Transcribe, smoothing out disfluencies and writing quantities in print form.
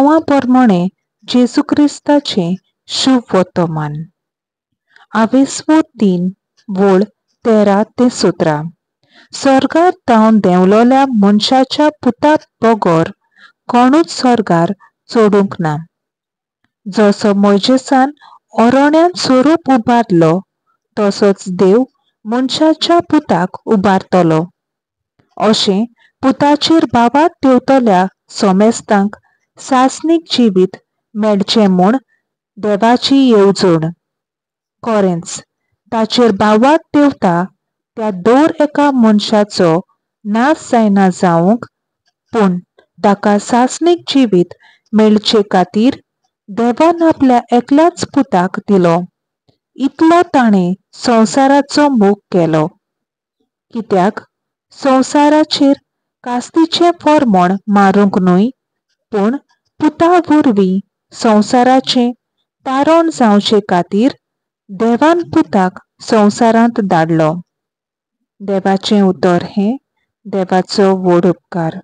नांवा प्रमाणे जेजू क्रिस्ताचें शुभ वर्तमान. आवेस्वो 3 वळ 13 ते 17. स्वर्गार धांवन देंवलोल्या मनशाच्या पुता बगर कोणूच स्वर्गार चडूंक ना. जसो मोयजेसान अरण्यांत सोरोप उबारलो तसोच देव मनशाच्या पुताक उबारतलो. अशें पुताचेर भावार्थ देंवतल्या सोमेस्तांक सासणीक जिवीत मेळचें म्हूण देवाची येवजण. खरेंच ताचेर भावार्थ देंवता त्या दर एका मनशाचो नाश जायना जावंक, पूण ताका सासणीक जिवीत मेळचे खातीर देवान आपल्या एकल्याच पुताक दिलो. इतलो ताणें संवसाराचो मोग केलो. कित्याक संवसाराचेर कास्तीचें फॉर्मोण मारूंक न्हय, पूण पुता वरवीं संवसाराचें तारण जावचे खातीर देवान पुताक संवसारांत धाडलो. देवाचें उतर हें देवाचो व्हड उपकार.